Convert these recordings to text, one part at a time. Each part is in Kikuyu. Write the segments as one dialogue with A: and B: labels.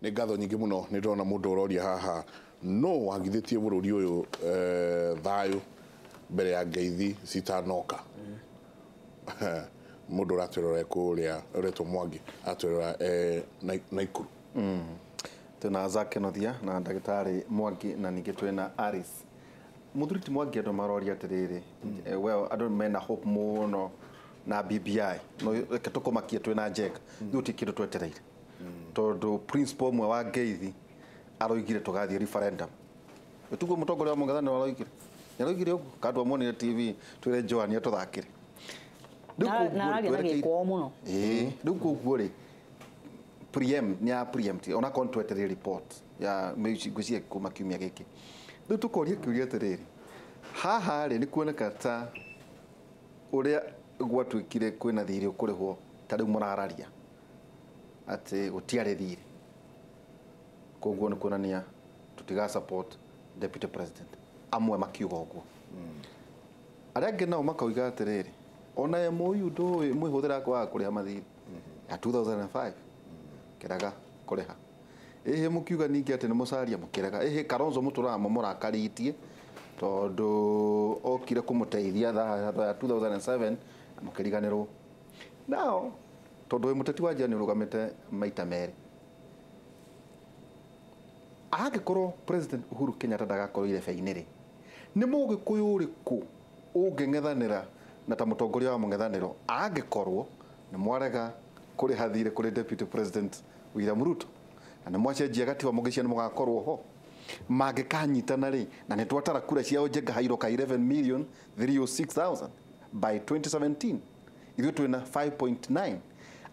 A: Nĩ ngatho nyingĩ mũno. Nĩ ndĩrona mũndũ ũroria haha no wagithĩtie bũrũri ũyũ thayũ mbere ya ngeithi citanoka. Mũndũ ũratwĩrora kũrĩa ũretwo Mwangi atwĩrora Naikuru.
B: Twĩna Zack Kenothia na ndagĩtarĩ Mwangi na ningĩ twĩna Aris. Mũthuri ti Mwangi, andũ maroria atĩrĩrĩ, well, andũ mena hope mũno na BBI, no reke tũkũmakie twĩna Njenga rĩu ti kĩndũ twetereire, tondũ principal ũmwe wa ngeithi aroigire tũgathiĩ referendum. Ĩtuguo mũtongoria wa mũng'ethanĩro aroigire, nĩaroigire ũguo kandũ amuonire TV twĩre Joan atũthakĩre.
C: Na araria na gĩkũo mũno.
B: Ĩĩ, rĩu koguo rĩ preempt nĩ ya preempt ona korwo twetereire report ya ngwĩciria kuma kiumia gĩkĩ. Rĩu tũkoria kĩũria atĩrĩrĩ, haha rĩ nĩ kuoneka ta ũrĩa gwatuĩkire kwĩna thirĩ ũkũrĩhwo, ta rĩu mũrararia atĩ gũtiarĩ thirĩ, koguo nĩ kuonania tũtiga support deputy president, amwe makiuga ũguo, arĩa angĩ nao makauga atĩrĩrĩ, ona MOU ndũĩ mwĩhũthĩra kwaga kũrĩha mathirĩ ya 2005 kĩrega kũrĩha, ĩhĩ mũkiuga ningĩ atĩ nĩ mũcaria mũkĩrega, ĩhĩ Kalonzo mũtũraga mũmũrakarĩtie tondũ okire kũmũteithia thaa ya 2007 na mũkĩriganĩrwo nao, tondũ wĩ mũteti wa njĩra nĩ ũrũgamĩte maita merĩ. Angĩkorwo President Uhuru Kenyatta ndagakorwo irebe-inĩ rĩ, nĩ mũgĩkũyũ ũrĩkũ ũngĩng'ethanĩra na ta mũtongoria wa mũng'ethanĩro angĩkorwo nĩ mwarega kũrĩha thirĩ kũrĩ Deputy President William Ruto na nĩ mwacenjia gatiba mũgĩcia nĩ mũgakorwo ho mangĩkanyitana rĩ, na nĩ twatara kura cia Njenga hairoka 11 million 306,000 by 2017, ithuĩ twĩna 5.9,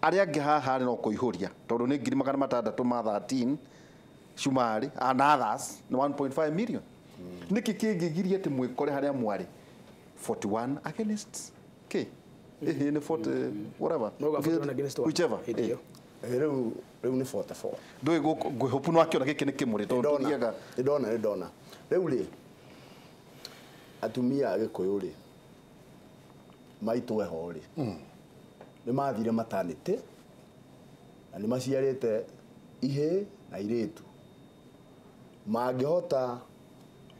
B: arĩa angĩ haha rĩ no kũihũria tondũ nĩ 600,000 ma 13 Shumari and others nĩ 1.5 million. Nĩkĩ kĩngĩgiria atĩ mwĩkore harĩa mwarĩ 41 against k ĩhĩ nĩ 40 whatever?
D: Mauga 41 against one.
B: Whichever.
D: Hĩndĩ ĩyo.
E: Rĩu nĩ 44.
B: Ndũĩ ngwĩhopu no akĩona gĩkĩ nĩ kĩmũrĩ tondũ tũthiaga.
E: Nĩndona rĩu rĩ atumia a Gĩkũyũ rĩ maitũ eho rĩ nĩ mathire maternity na nĩ maciarĩte ihĩĩ na irĩtu mangĩhota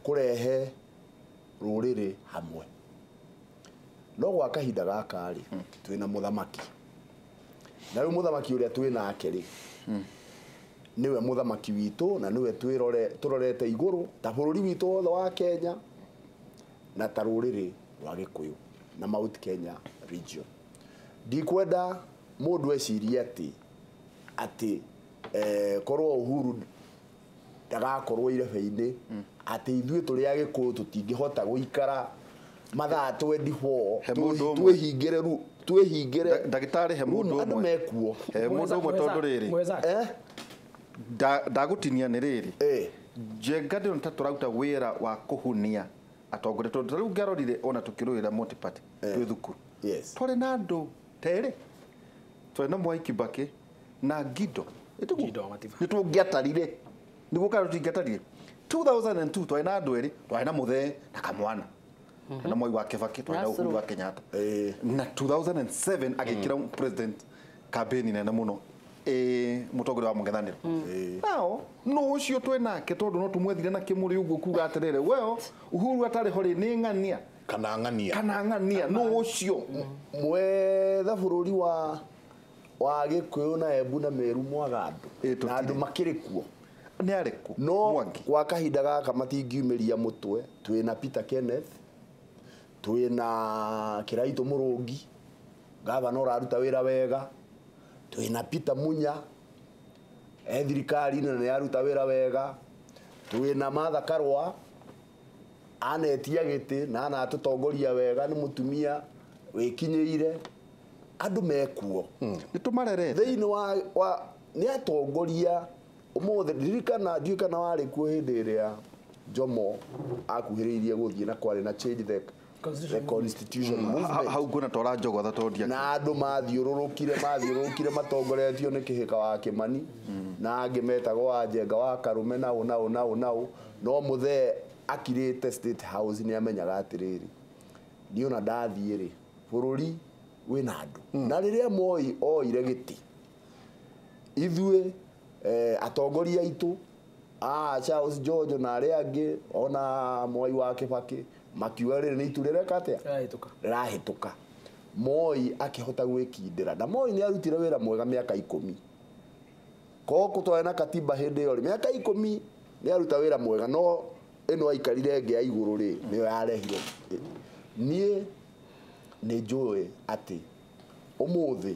E: kũrehe rũrĩrĩ hamwe, no gwa kahinda gaka rĩ twĩna mũthamaki, na rĩu mũthamaki ũrĩa twĩ nake rĩ nĩwe mũthamaki witũ na nĩwe tũrorete igũrũ ta bũrũri witũ wothe wa Kenya na ta rũrĩrĩ rwa Gĩkũyũ na Mount Kenya region. Ndikwenda mũndũ ecirie atĩ korwo Uhuru ndagakorwo irebe-inĩ atĩ ithuĩ tũrĩ Agĩkũyũ tũtingĩhota gũikara mathaa 24
B: He mũndũ ũmwe.
E: Twĩhingĩre
B: Ndagĩtarĩ, he mũndũ
E: room, andũ
B: ũmwe.
E: mekuo.
B: He mũndũ ũmwe tondũ rĩrĩ
D: Mweza.
B: Ndagũtinia nĩ rĩrĩ, Njenga ndĩrona ta tũraruta wĩra wa kũhunia atongoria, tondũ ta rĩu ngĩarorire ona tũkĩrũĩra multi-party twĩ thukuru twarĩ na andũ terĩ, twarĩ na Mwai Kibaki na Gido. Ĩtiguo?
D: Gido wa Matiba.
B: Nĩ tũngĩatarire nĩguo kana tũtingĩatarire? 2002 twarĩ na andũ erĩ, twarĩ na Mũthee na Kamwana, twarĩ na Mwai wa Kibaki, twarĩ na Uhuru wa Kenyatta. Na 2007 agĩkĩra president campaign nene mũno mũtongoria wa mũng'ethanĩro nao no ũcio twĩ nake, tondũ no tũmwethire na kĩmũrĩ ũguo kuga atĩrĩrĩ, well, Uhuru atarĩ ho rĩ nĩ ng'ania
A: kana ng'ania.
B: Kana ng'ania no ũcio.
E: Mwetha bũrũri wa Gĩkũyũ na Embu na Meru mwaga andũ
B: Tũtirĩ.
E: Na andũ makĩrĩ kuo.
B: Nĩ arĩkũ?
E: No
B: Mwangi.
E: Kwa kahinda gaka matingiumĩria mũtwe. Twĩna Peter Kenneth, twĩna Kĩraitũ Mũrũngi, gavana ũraruta wĩra wega, twĩna Peter Munya e thirikari-inĩ na nĩ aruta wĩra wega, twĩna Martha Karũa anetia gĩtĩ na anatũtongoria wega, nĩ mũtumia wĩkinyĩire, andũ mekuo.
B: Nĩ tũmarerete.
E: Thĩinĩ wa nĩ atongoria ũmũthĩ ndirikana, ndiũĩ kana warĩ kuo hĩndĩ ĩrĩa Jomo akuhĩrĩirie gũthiĩ na kwarĩ na change the constitution movement.
B: Hau nguona tora njogotha tondũ ndiakĩ.
E: Na andũ mathiũrũrũkire matongoretio nĩ Kĩhĩka wa Kĩmani na angĩ metagwo wa Njenga wa Karume na ũ na ũ na ũ na ũ, no mũthee akirĩte State House nĩ amenyaga atĩrĩrĩ, niĩ ona ndathiĩ rĩ bũrũri wĩna andũ. Na rĩrĩa Moi oire gĩtĩ ithuĩ Atongoria aitũ Charles George na arĩa angĩ ona Mwai wa Kibaki makiuga rĩrĩ nĩ itu rĩreka atĩa rĩrahĩtũka. Moi akĩhota gwĩkindĩra na Moi nĩ arutire wĩra mwega mĩaka 10. Koko twarĩ na katiba hĩndĩ ĩyo rĩ mĩaka 10 nĩ aruta wĩra mwega no ĩno aikarire ĩngĩ ya igũrũ rĩ nĩyo yarehire. Niĩ nĩ njũĩ atĩ ũmũthĩ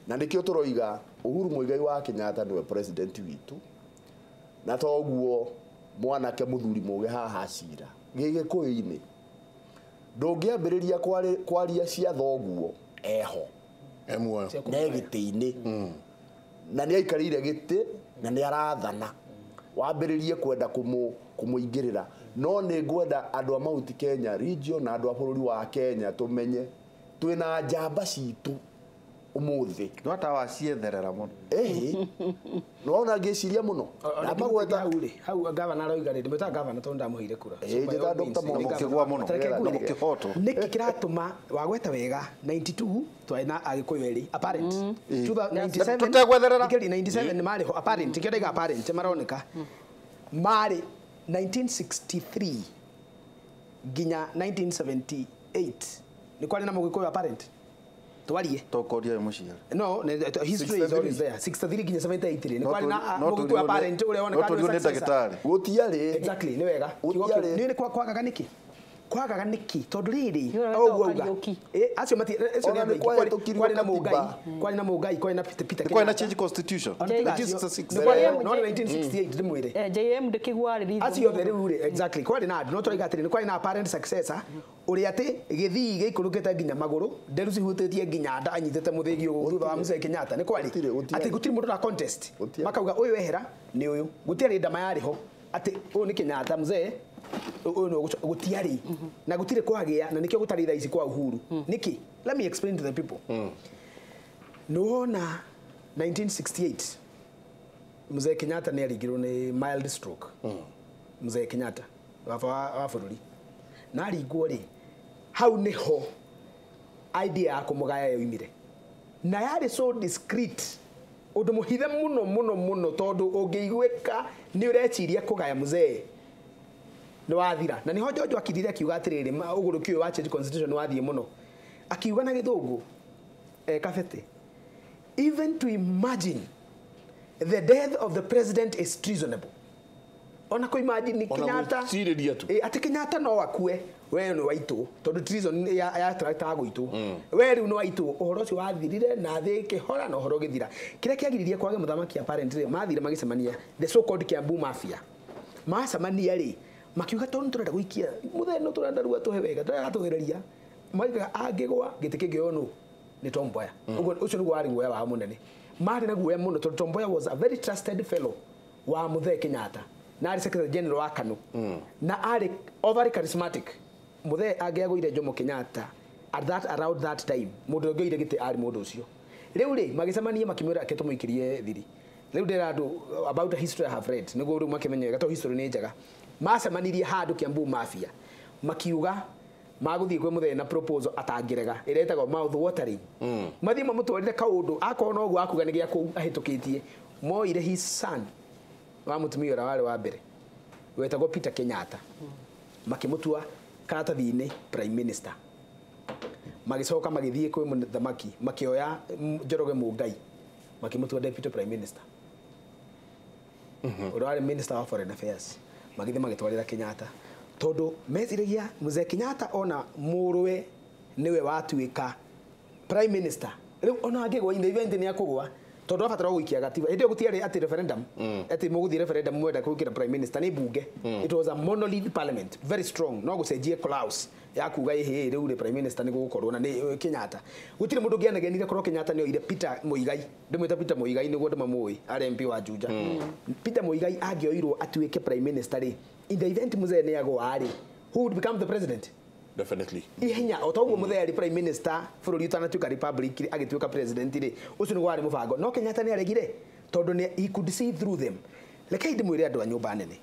E: na nĩkĩo tũroiga Uhuru Muigai wa Kenyatta nĩwe president witũ na toguo mwanake mũthuri mũge haha cira gĩgĩkũyũ-inĩ ndũngĩambĩrĩria kwaria cia thoguo eho ne gĩtĩ-inĩ na nĩ aikarĩire gĩtĩ na nĩ arathana wambĩrĩrie kwenda kũmũingĩrĩra no nĩ ngwenda andũ a Mount Kenya region na andũ a bũrũri wa Kenya tũmenye twĩna njamba citũ ũmũthĩ
B: no atawacietherera mũno
E: nĩwona ngĩciria mũno
D: ndamagweta hau rĩ hau gavana aroiga rĩ ndĩmwĩtaga gavana tondũ ndamũheire kura
E: njĩtaga Dr.
B: na mũkĩgwa mũno na mũkĩhotwo
D: nĩkĩ kĩratũma wagweta wega 92 twarĩ na Agĩkũyũ erĩ apparent 97
B: Tũtegwetherera.
D: 97 nĩ marĩ ho apparent kĩo ndaiga apparent maroneka marĩ 1963 nginya 1978 nĩ kwarĩ na Mũgĩkũyũ apparent twarie
B: tokoria ũyũ mũciari
D: no history is always there 63 nginya 78 nĩ kwarĩ na Mũgĩkũyũ apparent ũrĩa woneka
B: no tũrio nĩ ndagĩtarĩ
E: gũtiarĩ
D: exactly nĩ wega
E: Gũtiarĩ.
D: nĩ kwagaga nĩkĩ kwagaga nĩkĩ tondũ rĩrĩ
C: Nĩ ũrĩa
D: ũguo
C: wetagwo
D: auga
C: Kariũki.
D: Acio mati acio
E: Ona
D: nĩ
E: nĩ
D: andũ aingĩ.
E: kwahĩtũkirio
D: Kwarĩ na Mũngai
E: katiba.
D: kwarĩ na Mũngai kwarĩ na Peter
B: nĩ kwarĩ na
D: Kenyatta.
B: change constitution
D: Ona tiga acio.
B: 1966
D: Nĩ kwarĩ no 1968 ndĩmwĩre
C: JM ndĩkĩgwa rĩrĩ
D: acio othe rĩu rĩ exactly kwarĩ na andũ no tũraiga atĩrĩ nĩ kwarĩ na apparent successor ũrĩa atĩ gĩthii gĩikũrũkĩte nginya magũrũ nderu cihutĩtie nginya nda anyitĩte mũthĩgi ũguo thutha wa Mzee Kenyatta nĩ kwarĩ
E: Gũtirĩ, gũtiarĩ.
D: atĩ gũtirĩ mũndũ ũra contest
E: Gũtiarĩ.
D: makauga ũyũ ehera nĩ ũyũ gũtiarĩ ndama yarĩ ho atĩ ũyũ nĩ Kenyatta mzee ũyũ nĩ gũtiarĩ na gũtirĩ kwagĩa na nĩkĩo gũtarĩ thaa ici kwa Uhuru nĩkĩ let me explain to the people nĩwona 1968 Mzee Kenyatta nĩ aringirwo nĩ mild stroke Mzee Kenyatta baba wa bũrũri na aringwo rĩ hau nĩho idea ya kũmũgaya yoimire na yarĩ so discreet ũndũ mũhithe mũno mũno mũno tondũ ũngĩiguĩka nĩ ũreciria kũgaya mzee nĩ wathira na nĩho George akirire akiuga atĩrĩrĩ ũgũrũki ũyũ wa change constitution nĩ wathiĩ mũno akiuga na gĩthũngũ Kabete even to imagine the death of the president is treasonable ona kå imagine
A: Ona
D: Kenyatta
A: gwĩcirĩria tu.
D: Atĩ Kenyatta no akue we nĩ waitũ tondũ treason ya tractor gũitũ we rĩu nĩ waitũ ũhoro ũcio wathirire na thĩ ĩkĩhora na ũhoro ũgĩthira kĩrĩa kĩagiririe kwage mũthamaki apparently mathire magĩcemania the so called Kiambu mafia macemania rĩ makiuga tondũ nĩ tũrenda gũikia mũthee no tũrenda rĩu atũhe wega tũrenda atũgereria maugaga angĩgwa gĩtĩ kĩngĩoywo nũ nĩ Tom Mboya ũguo ũcio nĩguo warĩ guoya wao mũnene marĩ na guoya mũno tondũ Tom Mboya was a very trusted fellow wa Muthee Kenyatta na arĩ secretary general wa KANU na arĩ overly charismatic Muthee angĩagũire Jomo Kenyatta at that around that time mũndũ ũngĩoire gĩtĩ arĩ mũndũ ũcio rĩu rĩ magĩcemania makĩmwĩra ake tũmũikĩrie thiri rĩu ndĩra andũ about a history I have read nĩguo rĩu makĩmenye wega tondũ history nĩ njega macemanirie handũ Kiambu Mafia makiuga magũthiĩ kwĩ Muthee na proposal atangĩrega ĩrĩa ĩtagwo mouth watering mathiĩ mamũtwarire kaũndũ akorwo no ũguo akuga nĩ gĩa kũu ahĩtũkĩtie moire his son wa mũtumia ũrĩa warĩ wa mbere wetagwo Peter Kenyatta makĩmũtua karatathi-inĩ prime minister magĩcoka magĩthiĩ kwĩ mũthamaki makĩoya Njoroge Mũngai makĩmũtua deputy prime minister ũrĩa warĩ minister wa foreign affairs magĩthiĩ magĩtwarĩra Kenyatta tondũ meciragia Mzee Kenyatta ona mũrũwe nĩwe watuĩka prime minister rĩu ona angĩgwa in the event nĩ akũgwa tondũ abatara gũikia gatiba hĩndĩ ĩyo gũtiarĩ atĩ referendum atĩ mũgũthiĩ referendum mwenda gwĩkĩra prime minister nĩ bunge it was a monolith parliament very strong no gũcenjie clause ya kuga ĩhĩ rĩu rĩ prime minister nĩ gũgũkorwo na nĩ Kenyatta gũtirĩ mũndũ ũngĩanegenire korwo Kenyatta nĩ oire Peter Muigai ndĩmwĩta Peter Muigai nĩguo ndĩmamũĩ arĩ MP wa Juja Peter Muigai angĩoirwo atuĩke prime minister rĩ in the event mzee nĩ agwa rĩ who would become the president
A: Definitely.
D: ihenya o toguo Muthee arĩ prime minister bũrũri ũtanatuĩka republic rĩ, agĩtuĩka president rĩ ũcio nĩguo warĩ mũbango no Kenyatta nĩ aregire tondũ nĩ he could see through them rekei ndĩmwĩre andũ a nyũmba nene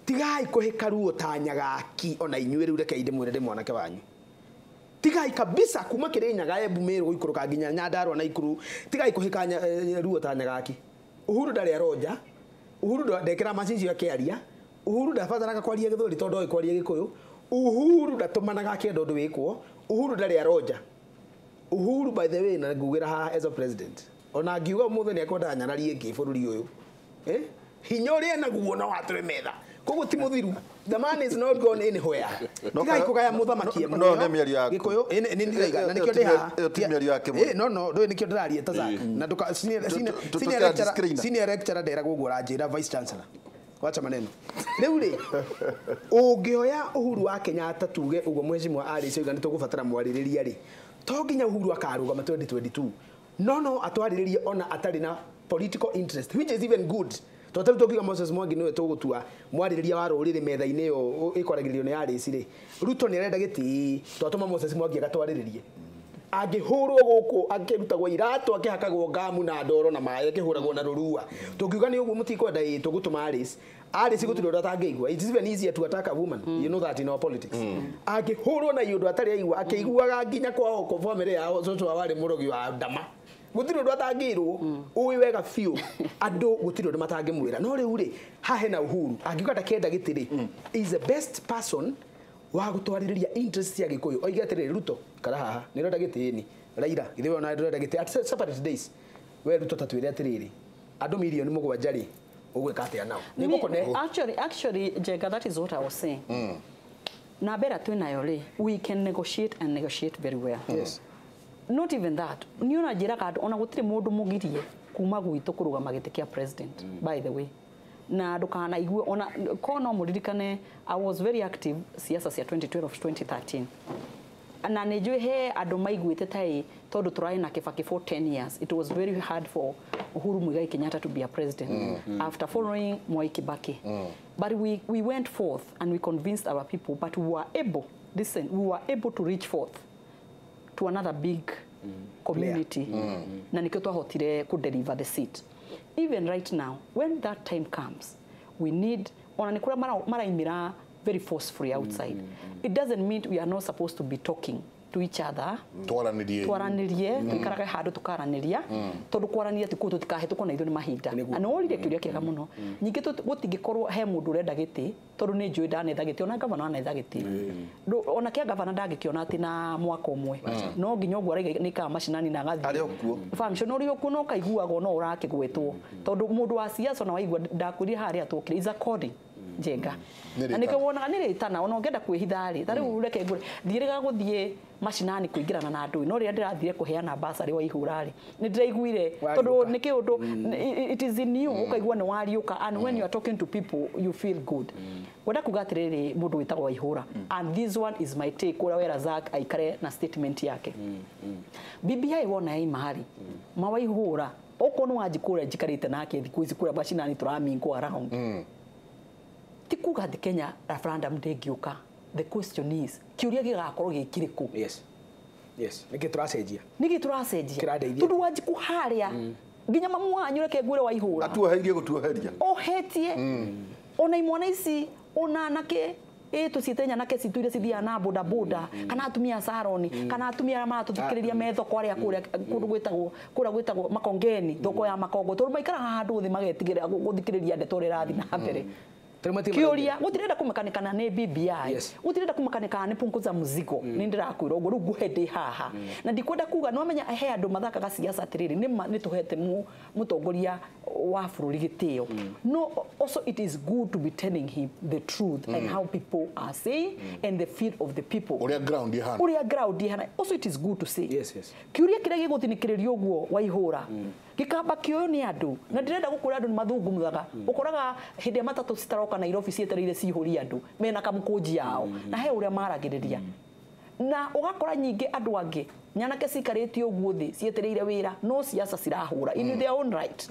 D: tigai kũhĩka ruo ta nyagaki ona inyuĩ rĩu rekei ndĩmwĩre ndĩ mwanake wanyu tigai kabisa kuma Kĩrĩnyaga Embu Meru gũikũrũka nginya Nyandarua na Ikuru tigai kũhĩka ruo ta nyagaki Uhuru ndarĩ aronja, Uhuru ndekĩra macini icio akĩaria, Uhuru ndabataraga kwaria Gĩthweri tondũ oĩ kwaria Gĩkũyũ, Uhuru ndatũmanaga akĩenda ũndũ wĩkwo, Uhuru ndarĩ aronja. Uhuru by the way na ngugĩra haha as a president ona ngiuga ũmũthĩ nĩ ekwenda nyararie ĩngĩ bũrũri ũyũ, hinya ũrĩa enaguo no atũre metha, koguo ti mũthiru. The man is not gone anywhere. Tigai kũgaya mũthamaki
B: No nĩ mĩario yaku.
D: Gĩkũyũ nĩ ndĩraiga na nĩkĩo ndĩ haha.
B: Ĩyo ti mĩario yake mũno.
D: No no ndũĩ nĩkĩo ndĩraria ta Zack. Na ndũka senior lecturer, senior lecturer nderagwo ũguo ũranjĩra vice chancellor. Wacha maneno. Rĩu rĩ ũngĩoya Uhuru wa Kenyatta tuge ũguo mheshimiwa Alice oiga nĩ tũgũbatara mwarĩrĩria rĩ, to nginya Uhuru akarũgama 2022, no atwarĩrĩrie ona atarĩ na political interest, which is even good. Tondũ tarĩu tũngiuga Moses Mwangi nĩwe tũgũtua mwarĩrĩria wa rũrĩrĩ metha-inĩ ĩyo ĩkwaragĩrĩrio nĩ Alice rĩ, Ruto nĩ arenda gĩtĩ, twatũma Moses Mwangi agatwarĩrĩrie. Angĩhũrwo gũkũ akĩrutagwo iratũ akĩhakagwo ngamu na ndoro na maĩ akĩhũragwo na rũrua, tũngiuga nĩ ũguo mũtikwenda ĩ tũgũtũma Alice. Alice gũtirĩ ũndũ atangĩigua. It is even easier to attack a woman, you know that in our politics. Angĩhũrwo na iũndũ atarĩ aigua akĩiguaga nginya kwao kwa family yao cũcũ wao warĩ mũrogi wa ndama, gũtirĩ ũndũ atangĩrwo, ũĩ wega biũ andũ gũtirĩ ũndũ matangĩmwĩra. No rĩu rĩ haha hena Uhuru angiuga ndakenda gĩtĩ rĩ, is the best person wa gũtwarĩrĩria interest ya Gĩkũyũ. Oige atĩrĩrĩ, Ruto kara haha nĩ ũrenda gĩtĩ ni Raila githĩ we ona ndũrenda gĩtĩ at separate days, we Ruto ta twĩre atĩrĩrĩ andũ 7 million rĩ ũgwĩka atĩa nao nĩ ngũkũne.
C: Actually, Jenga, that is what I was saying. Na mbera twĩ nayo rĩ, we can negotiate and negotiate very well.
D: Yes.
C: Not even that. Niĩ ona njĩraga andũ ona gũtirĩ mũndũ mũgirie kuma gwitũ kũrũgama gĩtĩ kĩa president, by the way. Na ndũkanaigue ona ko no mũririkane I was very active siasa cia 2012 2013, na nĩ njũĩ he andũ maiguĩte ta ĩ tondũ tũrarĩ na Kibaki for 10 years, it was very hard for Uhuru Muigai Kenyatta to be a president after following Mwai Kibaki. But we went forth and we convinced our people, but we were able, listen, we were able to reach forth to another big community, na nikio twahotire ku deliver the seat. Even right now, when that time comes, we need ona nĩ kũrĩa maraimĩra very forcefully outside. It doesn't mean we are not supposed to be talking to each other.
A: Twaranĩrie.
C: Twaranĩrie, tũikarage handũ tũkaranĩria, tondũ kwaranĩria ti kũu tũtikahĩtũkwo na ithuĩ nĩ mahinda. Na nĩ worire kĩũria kĩega mũno. Ningĩ gũtingĩkorwo he mũndũ ũrenda gĩtĩ, tondũ nĩ njũĩ ndanetha gĩtĩ, ona gavana anetha gĩtĩ. Ona kĩa gavana ndangĩkĩona atĩ na mwaka ũmwe, no nginya ũguo araiga nĩ ikaga macinani na agathiĩ
B: Arĩ o kuo.
C: Function ũrĩ o kuo no kaiguagwo no ũrakĩgwetwo, tondũ mũndũ wa siasa ona waigua ndakwĩrire harĩa twokire is a calling, Njenga.
A: Nĩ
C: Na nĩkĩo
A: rĩtana.
C: wonaga nĩ rĩtana ona ũngĩenda kwĩhitha rĩ, ta rĩu reke ngwĩre thiĩrĩga gũthiĩ macinani kũingĩrana na andũ, no rĩrĩa ndĩrathire kũheana basarĩ wa ihũra rĩ, nĩ ndĩraiguire tondũ
D: Wariũka.
C: nĩ kĩũndũ it is in you, ũkaigua nĩ wariũka, and when you are talking to people you feel good. Ngwenda kuga atĩrĩrĩ, mũndũ wĩtagwo Waihũra, and this one is my take, ũrĩa wera Zack aikare na statement yake, BBI wona yaima rĩ, mawaihũra okorwo nĩ wanji kũrĩa njikarĩte nake thikũ ici kũrĩa macinani tũramingwo around, ti kuga atĩ Kenya referendum ndĩngĩũka. The question is, kĩũria gĩgakorwo gĩ kĩrĩkũ?
D: Yes, nĩkĩ tũracenjia?
C: Nĩkĩ tũracenjia?
D: Kĩrandeithia.
C: Tondũ Wanjikũ harĩa nginya mamu wanyu reke ngwĩre Waihũra
B: Atuoheirie gũtuoheria.
C: Ohetie ona imwana ici ona anake ĩ tũciĩte nyanake citũ iria cithiaga na boda boda, kana atumia a saroni, kana atumia arĩa maratũthikĩrĩria me thoko arĩa kũrĩa kũndũ gwĩtagwo kũrĩa gwĩtagwo Makongeni, thoko ya Makongo, tondũ maikaraga handũ thĩ magetigĩra gũthikĩrĩria ndeto ũrĩa ĩrathiĩ na mbere.
D: Tondũ matirĩ
C: Kĩũria gũtirenda kũmakanĩkana nĩ BBI, gũtirenda kũmakanĩkana nĩ punguza mzigo. Nĩ ndĩrakwĩra ũguo rĩu nguhe ndĩ haha na ndikwenda kuga nĩ wamenya he andũ mathakaga siasa atĩrĩrĩ, nĩ ma nĩ tũhete mũtongoria wa bũrũri gĩtĩo, no also it is good to be telling him the truth and how people are saying and the feel of the people.
A: Ũrĩa ground ihana.
C: Ũrĩa ground ihana, also it is good to say.
D: Yes.
C: Kĩũria kĩrĩa gĩgũthinikĩrĩrio ũguo Waihũra gĩkamba kĩũyũ nĩ andũ, na ndĩrenda gũkwĩra andũ nĩ mathungumuthaga, ũkoraga hĩndĩ ĩrĩa matatũ citaroka Nairobi cietereire cihũrie andũ mena kamũkũnji yao na he ũrĩa maragĩrĩria, na ũgakora nyingĩ andũ angĩ nyanake cikarĩte ũguo thĩ cietereire wĩra no siasa cirahũra in their own right.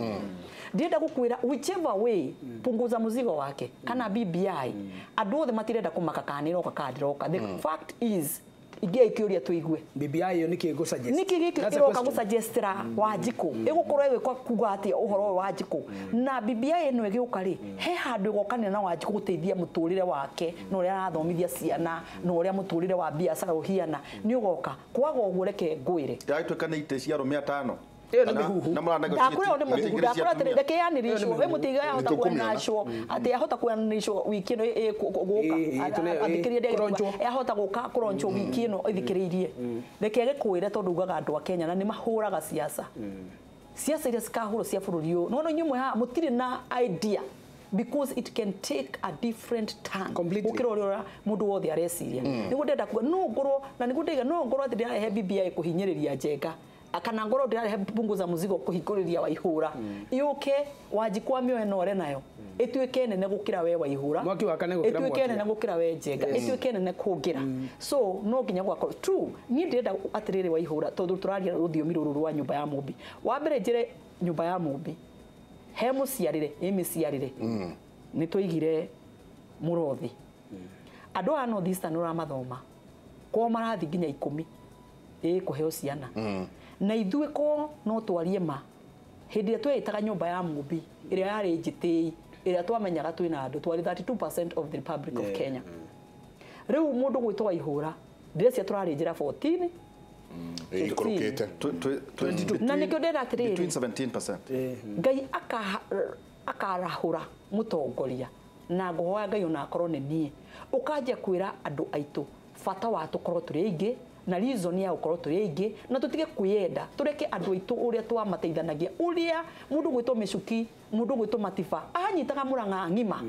C: Ndĩrenda gũkwĩra whichever way, punguza mzigo wake kana BBI, andũ othe matirenda kũmaka kana nĩroka kana ndĩroka. The fact is ingĩai kĩũria tũigue.
D: BBI ĩyo nĩkĩ ĩgũ suggest?
C: Nĩkĩ gĩkĩ
D: That's a
C: ĩroka
D: question.
C: gũsuggestĩra Wanjikũ ĩgũkorwo ĩgĩka kuga atĩa ũhoro ũyũ Wanjikũ na BBI ĩno ĩgĩũka rĩ, he handũ ĩgokanĩra na Wanjikũ gũteithia mũtũrĩre wake na ũrĩa arathomithia ciana na ũrĩa mũtũrĩre wa biacara ũhiana nĩ ũgoka kwaga ũguo reke ngwĩre.
B: Yagĩtuĩka nĩ itĩ cia arũme atano.
D: Ĩyo nĩ mĩhuhu.
B: Na mũra
C: Ndakwĩra ũyũ nĩ mũhuhu, ndakwĩra atĩrĩ, reke yanĩrĩcwo, we mũtiga yahota
A: Nĩtũkũmĩona.
C: kwenacwo, atĩ yahota kwenanĩrĩcwo wiki ĩno gũka.
D: Ĩ,
C: Athikĩrĩria ndagĩka-
D: kũronjwo.
C: yahota gũka kũronjwo wiki ĩno ĩthikĩrĩirie. Reke gĩkwĩre tondũ ugaga andũ a Kenya na nĩ mahũraga siasa. Siasa iria cikahũrwo cia bũrũri ũyũ. Nĩwona inyuĩ mwĩ haha mũtirĩ na idea because it can take a different turn
D: Completely.
C: gũkĩra ũrĩa mũndũ wothe areciria. Nĩguo ndĩrenda kuga no ngorwo na nĩguo ndĩiga no ngorwo atĩ ndĩrarehe BBI kũhinyĩrĩria Njenga kana ngorwo ndĩrarehe punguza mũzigo kũhingũrĩria Waihũra yũke Wanjikũ amĩoe na ore nayo ĩtuĩke nene gũkĩra we Waihũra,
D: Mwaki wakane gũkĩra
C: ĩtuĩke
D: mwakia.
C: nene gũkĩra we Njenga, ĩtuĩke nene kũngĩra. So no nginya gwakorwo true. Niĩ ndĩrenda atĩrĩrĩ Waihũra, tondũ tũraria rũthiomi rũrũ rwa nyũmba ya Mũmbi, wa mbere njĩre nyũmba ya Mũmbi he mũciarĩre ĩ mĩciarĩre nĩ twaigire mũrothi andũ aya North Eastern ũramathoma kwao marathiĩ nginya 10 ĩ kũheo ciana na ithuĩ ko no twarie ma hĩndĩ ĩrĩa tweĩtaga nyũmba ya Mũmbi ĩrĩa yarĩ njĩtĩi ĩrĩa twamenyaga twĩna andũ twarĩ 32% of the Republic of Kenya. Rĩu mũndũ gwĩtwo Waihũra ndĩrecia tũrarĩ njĩra 14
A: Ĩikũrũkĩte.
C: Na nĩkĩo ndĩrenda atĩrĩrĩ
B: Between 17%.
C: Ngai akarahũra mũtongoria na ngũhoya Ngai ona akorwo nĩ niĩ ũkanjia kwĩra andũ aitũ bata wa tũkorwo tũrĩ aingĩ na reason ya gũkorwo tũrĩ aingĩ na tũtige kwĩyenda tũreke andũ aitũ ũrĩa twamateithanagia ũrĩa mũndũ gwĩtwo Mĩcuki mũndũ gwĩtwo Matiba anyitaga Mũrang'a ng'ima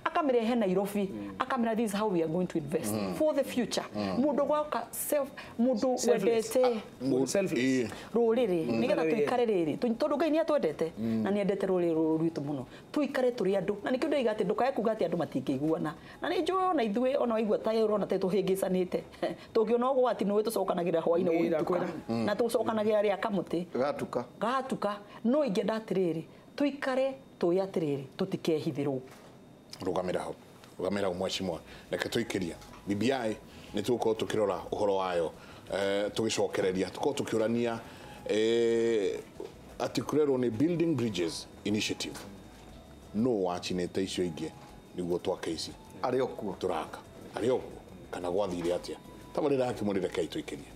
C: akamĩrehe Nairobi akamĩra this is how we are going to invest for the future. Mũndũ gwaka self mũndũ
D: Selfless.
C: wendete
D: Selfless.
A: Ĩ.
C: rũrĩrĩ nĩgetha
D: Wĩra.
C: tũikare rĩrĩ tondũ Ngai nĩ atwendete na nĩ endete rũrĩrĩ rũrũ rwitũ mũno tũikare tũrĩ andũ na nĩkĩo ndĩroiga atĩ ndũkae kuga atĩ andũ matingĩiguana na nĩ njũĩ ona ithuĩ ona waigua ta ũrona ta tũhĩngĩcanĩte tũngĩona ũgwati nĩũĩ tũcokanagĩrĩra hwainĩ
D: Ĩ,
C: gũgĩtuka
D: ndakwĩra.
C: na tũcokanagĩrĩra rĩa kamũtĩ
B: Gatuka.
C: gatuka no ingĩenda atĩrĩrĩ tũikare tũĩ atĩrĩrĩ tũtikehithĩrwo.
A: Rũgamĩra hau, rũgamĩra hau mwecimwa, reke tũikĩria BBI nĩ tũgũkorwo tũkĩrora ũhoro wayo, tũgĩcokereria tũkorwo tũkĩũrania atĩ kũrerwo nĩ Building Bridges Initiative no wacinĩte icio ingĩ nĩguo twake ici
B: Arĩ o kuo.
A: tũraka arĩ o kuo kana gwathire atĩa tabarĩra hakimũrĩ rekei tũikĩrie.